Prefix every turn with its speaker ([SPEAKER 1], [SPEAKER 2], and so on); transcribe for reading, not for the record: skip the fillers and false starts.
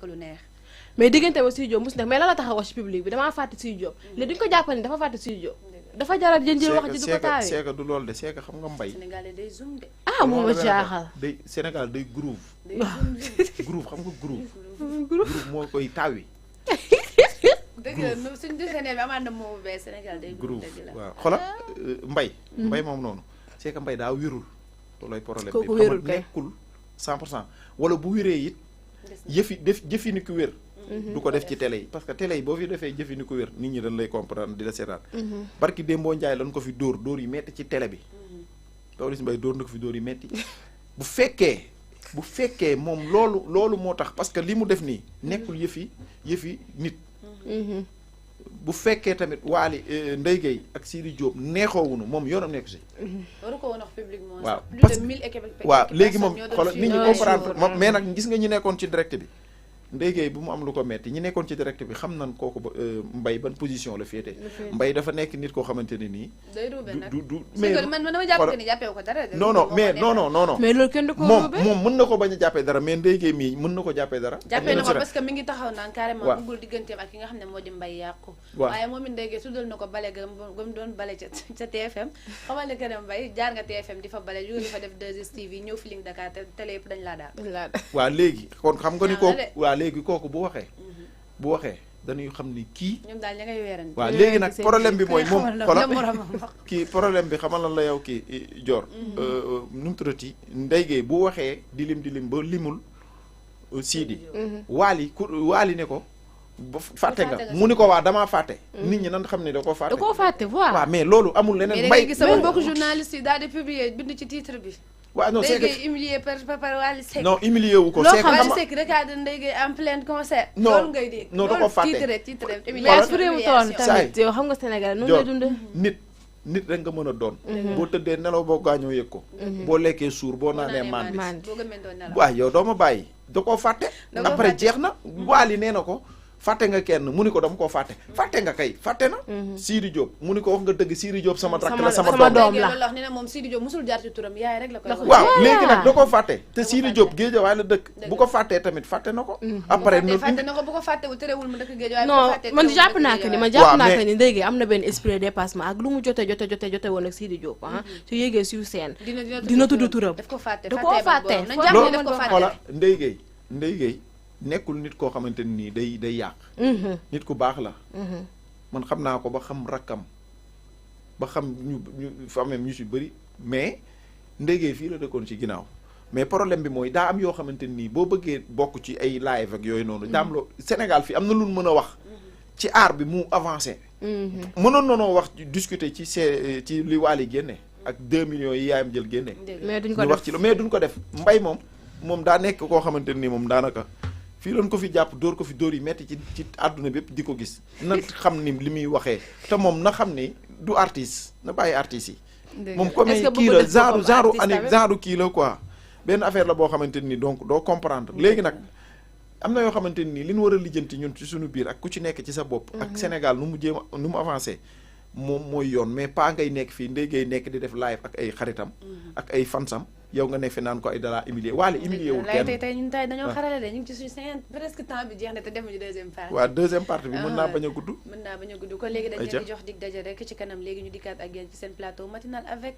[SPEAKER 1] lu neex.
[SPEAKER 2] mais diggante ba Sidy Diop mos nekk mais lan la tax a wax ci public bi damaa fàtte Sidy Diop léegi duñ ko jàppal ni dafa fàtte Sidy Diop dafa jaral jël wax ji du ko taawee
[SPEAKER 3] c'est que du loolu de c'est que xam nga mbay
[SPEAKER 1] Sénégal day zoom de.
[SPEAKER 2] ah moom ma jaaxal
[SPEAKER 3] day Sénégal day groove
[SPEAKER 1] day zoom
[SPEAKER 3] groove xam nga groove moo koy taawi
[SPEAKER 1] dëgg la suñu dictionnaire bi amaat na moo bu bees Sénégal day
[SPEAKER 3] groove
[SPEAKER 1] dëgg la.
[SPEAKER 3] waaw xoolal mbay moom noonu c'est que mbay daa wérul loolooy problème bi
[SPEAKER 2] kooku wérul kay
[SPEAKER 3] nekkul 100% wala bu wéree it jëfi ni ku wér du ko def ci télé yi parce que télé yi boo fi defee jëfi ni ku wér nit ñi dañ lay comprendre di la seetaan barki Dembo Njaay lañ ko fi dóor yi metti ci télé bi Pawlish Mbaye dóor na ko fi dóor yi metti bu fekkee moom loolu moo tax parce que li mu def nii nekkul yëfi nit bu fekkee tamit Waly Ndeye Gueye ak Sidy Diop neexoowunu moom yoonam nekku si
[SPEAKER 1] waru ko woon wax publiquement.
[SPEAKER 3] waaw
[SPEAKER 1] plus de 1000 équipes.
[SPEAKER 3] waaw léegi moom xoolal nit ñi
[SPEAKER 2] suivre
[SPEAKER 3] comprendre moom mais nag gis nga ñi nekkoon ci direct bi Ndeye Gueye bu mu am lu ko metti ñi nekkoon ci direct bi xam nañ kooku ba Mbaye ban position la féete Mbaye dafa nekk nit koo xamante ne nii
[SPEAKER 1] day ruube nag
[SPEAKER 3] du
[SPEAKER 1] mais man dama jàpp ni jàppee ko dara.
[SPEAKER 3] non mais non
[SPEAKER 2] mais loolu kenn du ko
[SPEAKER 3] moom mën na ko bañ a jàppee dara mais Ndeye Gueye mii mën na ko jàppee dara
[SPEAKER 1] jàppee na ko parce que mi ngi taxaw naan carrément
[SPEAKER 3] waaw
[SPEAKER 1] bëggul digganteem ak ki nga xam ne moo di Mbaye yàqu
[SPEAKER 3] waaw
[SPEAKER 1] waaye moom it Ndeye Gueye tuddal na ko bale ga mu doon bale ca TFM xamal ne que ne Mbaye jaar nga TFM di fa bale jóge di fa def 2STV ñëw Feeling Dakar te télé yëpp dañ laa daal
[SPEAKER 3] waaw léegi kon xam nga ni kooku waaw léegi kooku bu waxee dañuy xam ni kii
[SPEAKER 1] ñoom daal ña ngay weerante
[SPEAKER 3] waaw léegi nag problème bi mooy moom xoolal
[SPEAKER 1] moromam wax
[SPEAKER 3] kii problème bi xamal lan la yow kii Dior nu mu tuddati Ndeye Gueye bu waxee di lim ba limul Sidy Waly ne ko ba fàtte nga mu ni ko waa damaa fàtte nit ñi nan xam ne da koo fàtte
[SPEAKER 2] waaw
[SPEAKER 3] mais loolu amul leneen
[SPEAKER 1] mais gis sama mbokk journaliste yi daal di publier bind ci titre bi
[SPEAKER 3] waaw non c'est
[SPEAKER 1] Ndeye Gueye humilié par Waly Seck
[SPEAKER 3] non humilié wu ko
[SPEAKER 2] loo
[SPEAKER 3] c'est que
[SPEAKER 1] Waly Seck recadre Ndeye Gueye en plein concert
[SPEAKER 3] non
[SPEAKER 1] loolu ngay dégg
[SPEAKER 3] non da ko fàtte
[SPEAKER 1] titre
[SPEAKER 2] mais fu réew toon
[SPEAKER 3] Saay.
[SPEAKER 2] tamit yow xam nga Sénégal noonu lay dundee
[SPEAKER 3] nit rek nga mën a doon boo tëddee nelaw boo gaañoo yëg ko boo lekkee suur boo naanee mandi
[SPEAKER 1] boo gëmee doon nelaw
[SPEAKER 3] waaw yow doo ma bàyyi da koo fàtte
[SPEAKER 1] Da koo
[SPEAKER 3] après
[SPEAKER 1] fàtte.
[SPEAKER 3] jeex na Waly nee na ko fàtte nga kenn mu ni ko dama koo fàtte nga kay fàtte na Sidy Diop mu ni ko wax nga dëgg Sidy Diop sama rakk la sama
[SPEAKER 2] sama
[SPEAKER 3] doom
[SPEAKER 2] doom
[SPEAKER 1] Ndeye Gueye
[SPEAKER 2] la.
[SPEAKER 1] loolu wax ne moom Sidy Diop musul jaar ci turam yaay rek la koy wax
[SPEAKER 3] waaw
[SPEAKER 2] Voilà.
[SPEAKER 3] léegi nag da koo fàtte te
[SPEAKER 1] Da ko
[SPEAKER 3] Sidy
[SPEAKER 1] fàtte.
[SPEAKER 3] Diop Guédiawaye la dëkk bu ko fàttee tamit fàtte na ko après
[SPEAKER 1] bu fàtte na ko bu ko fàttewul terewul mu dëkk géej waaye bu ko
[SPEAKER 2] non
[SPEAKER 1] fàttee
[SPEAKER 2] man
[SPEAKER 1] terewul
[SPEAKER 2] jàpp
[SPEAKER 1] mu
[SPEAKER 2] naa
[SPEAKER 1] dëkk
[SPEAKER 2] que ni
[SPEAKER 1] Guédiawaye.
[SPEAKER 2] man jàpp
[SPEAKER 3] waaw,
[SPEAKER 2] naa
[SPEAKER 3] mais-
[SPEAKER 2] que ni Ndeye Gueye am na benn esprit de dépassement ak lu mu jote woon ak Sidy Diop su yéegee siw seen dina tudd turam
[SPEAKER 1] daf ko fàtte
[SPEAKER 2] da koo fàtte.
[SPEAKER 1] nañ jàpp ne daf ko fàtte
[SPEAKER 3] xoola Ndeye Gueye nekkul nit koo xamante ni nii day yàq nit ku baax la man xam naa ko ba xam rakkam ba xam ñu famem ñu si bëri mais Ndeye Gueye fii la dëkkoon ci ginnaaw mais problème bi mooy daa am yoo xamante nii boo bëggee bokk ci ay live ak yooyu noonu daa am loo Sénégal fii am na lu mën a wax ci art bi mu avancé mënoon nanoo wax discuter ci li Waly génne ak 2 millions yi yaayam jël génne
[SPEAKER 2] mais duñ ko
[SPEAKER 3] ñu wax
[SPEAKER 2] def
[SPEAKER 3] ci la mais duñ ko def Mbaye moom daa nekk koo xamante nii moom daanaka fii doon ko fi jàpp dóor ko fi dóor yi metti ci àdduna bi yëpp di ko gis na xam ni li muy waxee te moom na xam ni du artiste na bàyyi artistes yi moom comme
[SPEAKER 2] Est-ce que
[SPEAKER 3] kii
[SPEAKER 2] bëgg
[SPEAKER 3] la
[SPEAKER 2] def ko comme artiste
[SPEAKER 3] genre kii la quoi benn affaire la boo xamante ni donc doo comprendre léegi nag am na yoo xamante ni li ñu war a lijjanti ñun ci suñu biir ak ku ci nekk ci sa bopp ak Sénégal nu mu avancé moom mooy yoon mais pas ngay nekk fii Ndeye Gueye nekk di def live ak ay xaritam ak ay fansam yow nga nekk fi naan ko ay dalaa humilier Waly humilier wul kenn
[SPEAKER 1] tey ñun tey dañoo xarale de ñu ngi ci suñu 50 presque temps bi jeex na te demuñu deuxième partie
[SPEAKER 3] waaw deuxième partie bi mën naa bañ a gudd
[SPEAKER 1] mën naa bañ a gudd ko léegi dañ leen di jox dig daje rek ci kanam léegi ñu dikkaat ak yéen ci seen plateau matinal avec